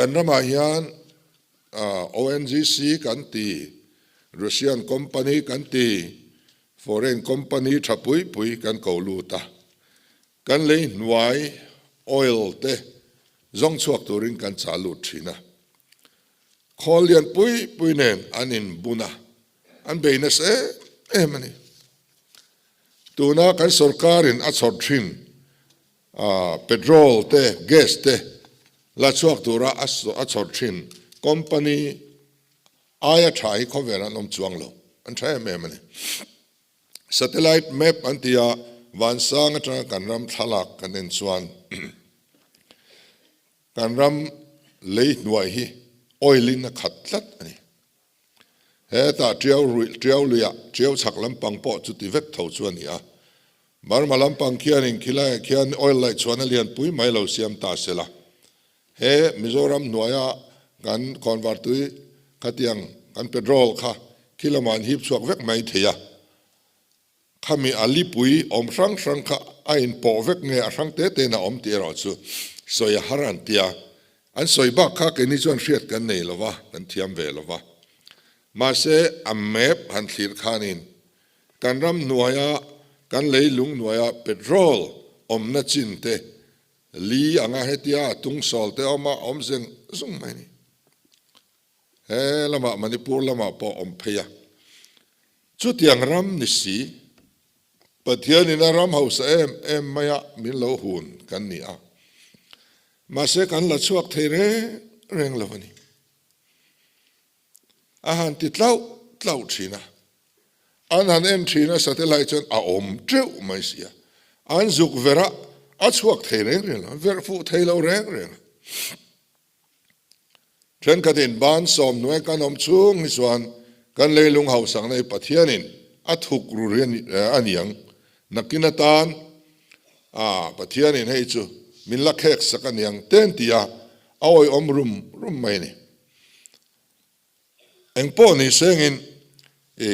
Kan ramah hian ONGC kan ti, Russian company kan ti, foreign company tha pui pui kan ko lut a. Kan lei hnuai oil te zawng chhuak turin kan chah lut thin a. Khawl lian pui pui nen an inbun a, an bei nasa em em a ni. Tuna kan sorkarin a chhawr thin petrol te, gas te la chhuak tura a chhawr thin company aia tha hi khawvel an awm chuang lo, an tha em em a ni. Satellite map an ti a, vansang atanga kan ram thlalak kan en chuan kan ram lei hnuai hi oil in a khat tlat a ni. Hetah tiau ruih tiau luiah tiau chhak lampang pawh chuti vek tho chu a ni a. Burma lampang khianin khilaiah khian oil laih chhuahna lian pui mai lo siam ta se la. He Mizoram hnuaia kan khawnvartui khatiang kan petrol kha khi lamah an hip chhuak vek mai thei a. Khami a lipui awm hrang hrang kha a inpawh vek nge a hrang te tein a awm tih erawh chu sawi a har an tia. An sawi bak kha keini chuan hriat kan nei lo va, kan thiam ve lo va. Mahse a map han thlir khanin kan ram hnuaia kan leilung hnuaia petrol awmna chin te Li anga hetia tungsawl te awm a, awm zeng zung mai a ni. He lamah Manipur lamah pawh awm phei a. Chutiang ram ni si, Pathianin a ram hausa em em maia min lo hun kan ni a. Mahse kan la chhuak thei reng reng lo a ni. A han ti tlauh tlauh thin a. An han en thin a satellite chuan a awm teuh mai si a. An zuk verh a, a chhuak thei reng reng lo, an verh fuh thei lo reng reng a. Thenkhatin ban sawm hnuai kan awm chhung hi chuan kan leilung hausakna hi Pathianin a thuk ru ri a niang. Nakin atan a Pathianin hei chu min la khek sak a niang ten tia a awihawm rum rum mai a ni. Eng pawh ni sengin i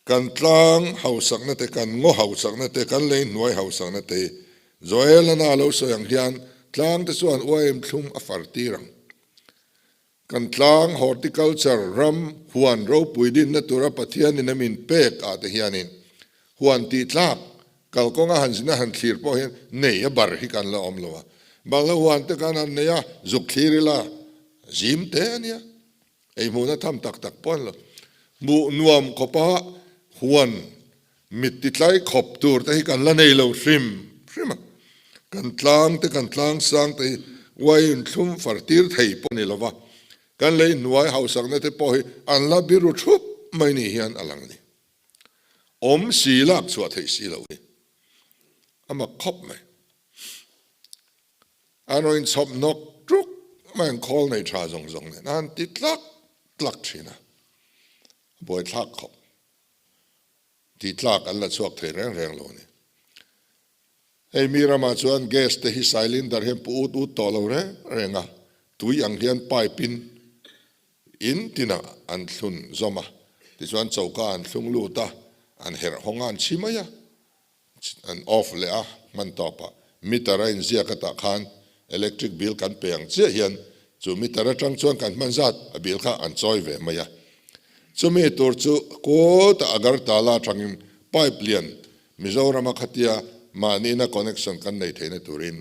kan tlang hausakna te, kan ngaw hausakna te, kan lei hnuai hausakna te hi Joel ana lo sawi ang hian tlang te chuan uaim thlum a far tir ang. Kan tlang horticulture ram huan ropui dinna tura Pathianin a min pek ah te hianin huan tih tlak kalkawnga han zina han thlir pawh hian nei a bar hi kan la awm lo a. Bangla huan te kan han nei a, zuk thlir ila zim te a nia. Ei hmuhna tham tak tak pawh an lo. Hmuh nuam khawpa huan mit ti tlai khawp tur te hi kan la nei lo hrim hrim a. Kan tlang te kan tlang sang te hi uaiin thlum far tir thei pawh a ni lo va. Kan lei hnuai hausakna te pawh hi an la biru thup mai ni hian a lang a ni. Awm si lak chhuah theih si loh hi a mak khawp mai. An rawn inchhawp nawk tuk mai an khawl nei tha zawng zawng nen a han ti tlak tlak thin a, a buaithlak khawp. Ti tlak an la chhuak thei reng reng lo a ni. Hei mi ramah chuan gas te hi cylinder hian pu ut ut tawh lo reng reng a, tui ang hian pipe in in tinah an thlun zawm a, tichuan choka an thlung lut a, an herh hawng a an chhi mai a, an off leh a, hman tawpah meter a inziak atah khan electric bill kan pe ang chiah hian chu meter atang chuan kan hman zat a bill kha an chawi ve mai a. Chumi tur chu kawtah Agartala atangin pipe lian Mizorama khatia mahnina connection kan nei theihna turin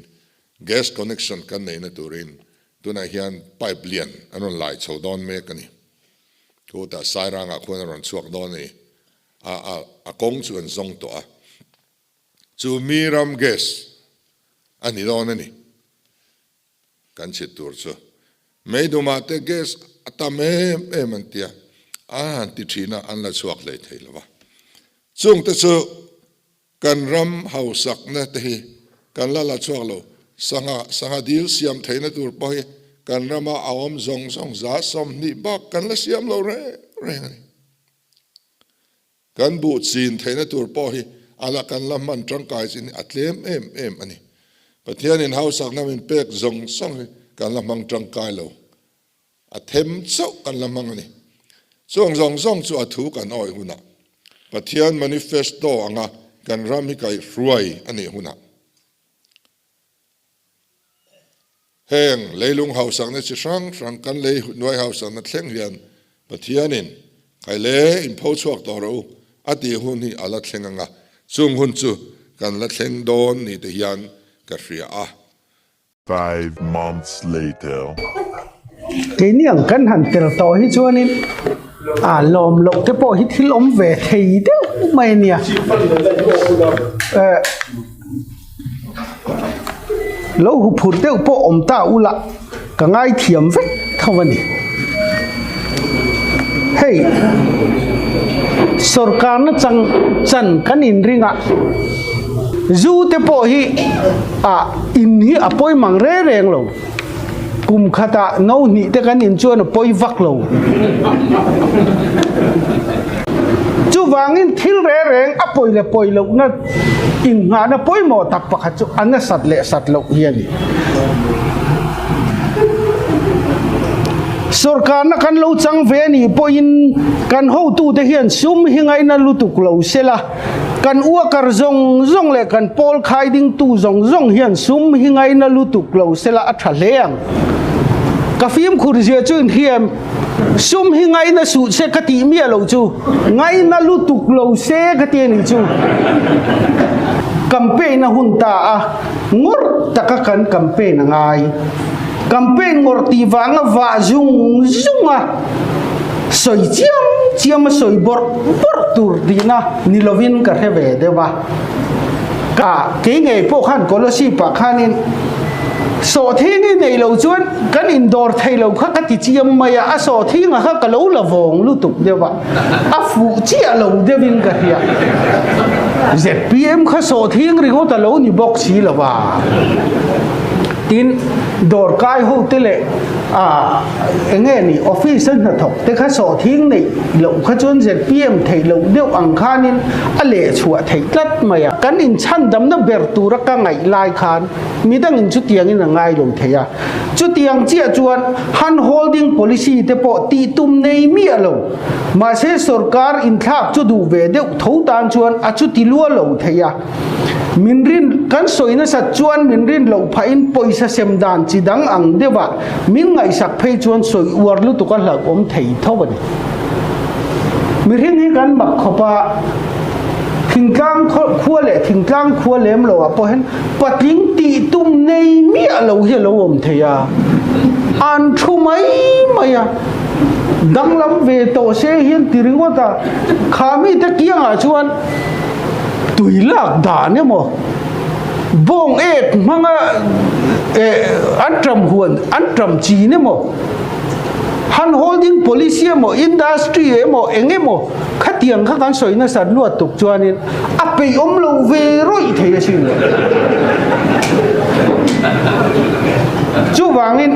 gas connection kan neihna turin tunah hian pipe lian an rawn lai chho dawn mek a ni. Kawtah Sairangah khuan a rawn chhuak dawn a ni. A a a kawng chu an zawng tawh a, chu mi ram gas a ni dawn a ni kan chhit tur chu. Meidumah te gas a tam em em an tia, a han ti thin a, an la chhuak hlei thei lo va. Chung te chu kan ram hausakna te hi kan la la chhuak lo, sangha sangha dil siam theihna tur pawh hi kan rama a awm zawng zawng za 20 bak kan la siam lo reng reng a ni. Kan buh chin theihna tur pawh hi a la kan la hman tangkai chin hi a tlem em em a ni. Pathianin hausakna min pek zawng zawng hi kan la hmang tangkai lo. A them chauh kan la hmang a ni. Chung zawng zawng chu a thu kan awih hunah Pathian manifesto anga kan ram hi kaihhruai a nih hunah. Heng leilung hausakna chi hrang hrang kan lei hnuai hausakna thleng hian Pathianin kai le in pho chhuak tawh rawh u a tih hun hi a la thleng ang a, chung hun chu kan la thleng dawn ni te hian ka hria a. 5 months later. Keini ang kan han tel tawh hi chuanin a lawm loh te pawh hi thil awm ve thei deuh mai a nia. Eh, lo huphurh deuh pawh awm ta ula ka ngaithiam vek tho a ni. Hei, sorkarna chang chan kan inring a, zu te pawh hi ah in hi a pawi mang reng reng lo. Kum khatah no hnih te kan in chuan a pawi vak lo. Chuvangin thil reng reng a pawi leh pawi lohna inngahna pawimawh tak pakhat chu a nasat leh sat loh hi a ni. Sorkarna kan lo chang ve a nih pawhin kan hotute hian sum hi ngaina lutuk lo sela, Kan uakar zawng zawng leh kan pawl khai dingtu zawng zawng hian sum hi ngaina lutuk lo sela a tha hle ang. Ka fimkhur zia chu inhriam, sum hi ngaina suh se ka tih miah lo chu, ngaina lutuk lo se ka ti a nih chu. Campaign a hun ta a, ngawrh taka kan campaign a ngai. Campaign ngawrh tih vanga vah zung zung a. Sawi chiam chiam a sawi bawrh bawrh tur tihna ni lovin ka hre ve deuh a. Ka kei ngei pawh khan Kolasib ah khanin sawhthing i nei lo chuan kan indawr thei lo kha ka ti chiam mai a, a sawhthing ah kha ka lo la vawng lutuk deuh a, a fuh chiah lo deuhin ka hria. ZPM kha sawhthing ringawt a lo ni bawk si lo va. Tin, dawrkai ho te leh a eng nge ni office a hnathawk te kha sawhthing neih loh kha chuan zpm theih loh deuh ang khanin a leh chhuah theih tlat mai a. Kan inchhandamna ber tura ka ngaih lai khan midangin chutiangin a ngai lo thei a. Chutiang chiah chuan hand holding policy te pawh tih tum nei miah lo. Mahse sorkar inthlak chu duh ve deuh tho tan chuan a chuti lua lo thei a. Min rin, kan sawi nasat chuan min rin loh phahin pawisa sem dan chi dang ang deuhah min ngaihsak phei chuan sawi uar lutuk a hlauhawm thei tho a ni. Mihring hi kan mak khawp a, thingtlang khua leh thingtlang khua lem loah pawh hian patling tih tum nei miah lo hi a lo awm thei a, an thu mai mai a, danglam ve tawh se hian ti ringawt a, kha mite kiangah chuan Tui lak dan emaw, bawng ek hmanga an ṭam huan an ṭam chin emaw, hand holding policy emaw, industry emaw eng emaw khatiang kha kan sawi nasat luat tuk chuanin a peihawm lo ve rawih thei asin le. Chuvangin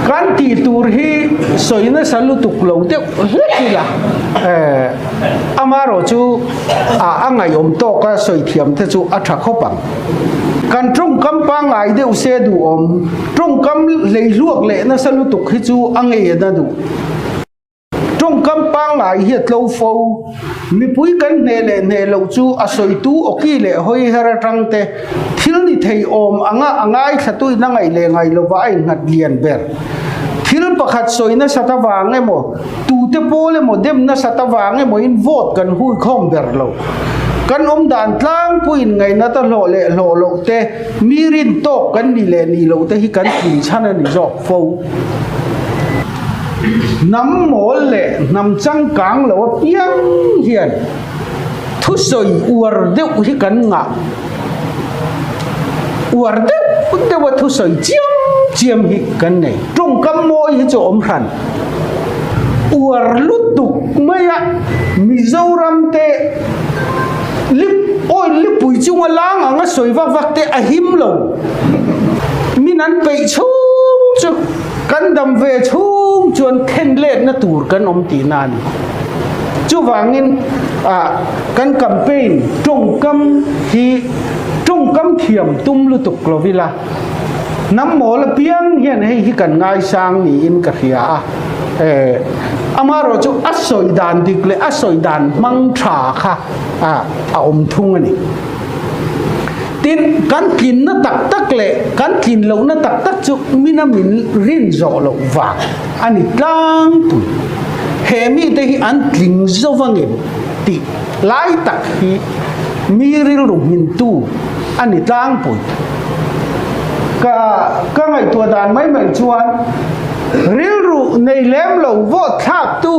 kan tih tur hi sawi nasa lutuk lo deuh hlek ila. Amarawh chu a a ngaihawm tawk a sawi thiam te chu a tha khawp ang. Kan tawngkam pangngai deuh se duhawm, tawngkam hleihluak leh nasa lutuk hi chu a ngei a na duh. Tawngkam pangngai hi a tlo fo, mipui kan hneh leh hneh loh chu a sawitu awki leh hawi her atang te thil ni thei awm anga a ngaithlatuin a ngaih leh ngaih lova a innghat lian ber. Thil pakhat sawi nasat avang emaw, Tute pawl emaw dem nasat avang emaw in vote kan hui khawm ber lo. Kan awm dan tlangpuiin ngaihnat a hlawh leh hlawh loh te, mi rin tawk kan nih leh nih loh te hi kan tlin chhan a ni zawk fo. Hnam mawl leh hnam changkang lo apiang hian thusawi uar deuh hi kan ngah. Uar deuh deuh a thusawi chiam chiam hi kan nei. Tawngkam mawi hi chu awm hran. Uar lutuk mai a, Mizoram te lip oil lipui chunga lang anga sawi vak vak te a him lo. Min an peih chhung chu kan dam ve chhung chuan khen letna tur kan awm tihna a ni. Chuvangin ah kan campaign tawngkam hi tawngkam thiam tum lutuk lo ila. Hnam mawl apiang hian hei hi kan ngaisang niin ka hria a, eh amaherawh chu a sawi dan dik leh a sawi dan hmang tha kha a awm thung a ni. Tin, kan tlinna tak tak leh kan tlin lohna tak tak chu mina min rin zawh loh vang a ni tlangpui. He mite hi an tling zo vangin tih lai tak hi mi rilru hmintu a ni tlangpui. Ka ka ngaihtuah dan mai mai chuan rilru nei lem lo vote thlaktu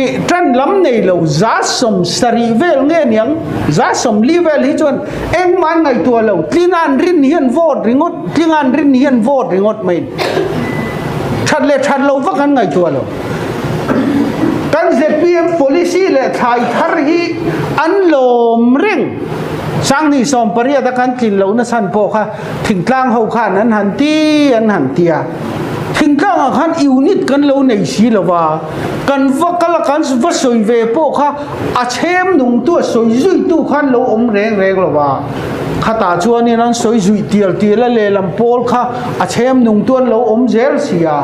ih tan lam nei lo 70% vel nge niang 40% vel hi chuan engmah an ngaihtuah lo tlinga an rin hian vote ringawt tlinga an rin hian vote ringawt mai that leh that lo vak an ngaihtuah lo. Kan zpm policy leh thlai thar hi an lawm reng. Sangni 18 a kan tlin lohna chhan pawh kha thingtlang ho khan an han ti an han ti a. Thingtlangah khan unit kan lo nei si lo va, kan va kal a kan va sawi ve pawh kha a chhem nungtu a sawi zuitu khan lo awm reng reng lo va. Khatah chuanin an sawi zuih tial tial a lehlam pawl kha a chhem nungtu an lo awm zel si a.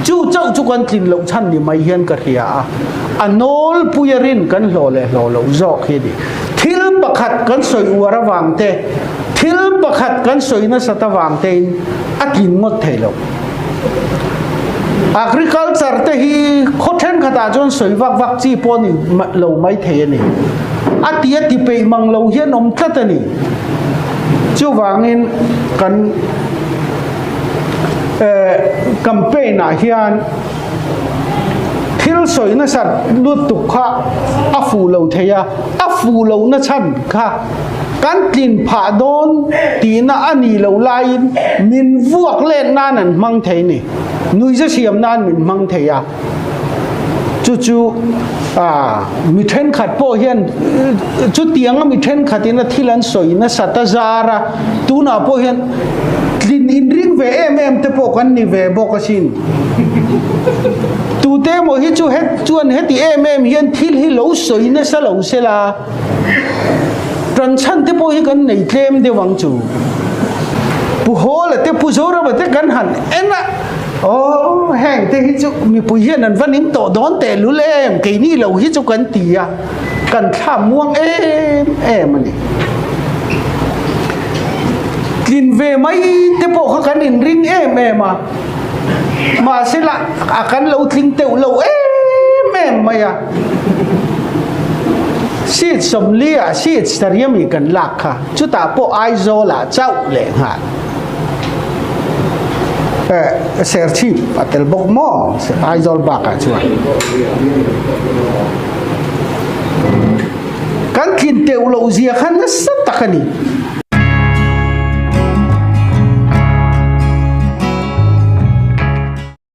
Chu chauh chu kan tlin loh chhan ni mai hian ka hria a, a nawlpui a rin kan hlawh leh hlawh loh zawk hi a ni. Thil pakhat kan sawi uar avang te, thil pakhat kan sawi nasat avang tein a tlin ngawt thei lo. Agriculture te hi khaw thenkhatah chuan sawi vak vak chi pawh ni lo mai thei a ni. A ti a ti peih mang lo hian awm tlat a ni. Chuvangin kan. Campaign ah hian thil sawi nasat lutuk kha a fuh lo thei a, a fuh lohna chhan kha kan tlin phah dawn tihna a nih loh laiin min vuak let nan an hmang thei a ni, nuihza siam nan min hmang thei a. Chu chu mi thenkhat pawh hian chutianga mi thenkhatin a thil an sawi nasat a zar a, tunah pawh hian tlin inring ve em em te pawh kan ni ve bawk asin. Tute emaw hi chu het chuan heti em em hian thil hi lo sawi nasa lo sela, Tanchhan te pawh hi kan nei tlem deuh ang chu. Pu Hawla te Pu Zorama te kan han en a, aw heng te hi chu mipui hian an va ning tawh dawn teh lul em, keini lo hi chu kan ti a, kan thla muang em em a ni. Tlin ve mai te pawh kha kan inring em em a, mahsela a kan lo tling teuh lo em em mai a. Seat 40 ah seat 70 mi kan lak kha chutah pawh Aizawl ah chauh leh nghal eh Serchhip a tel bawk maw Aizawl bakah chuan kan tlin teuh loh zia kha nasa tak a ni.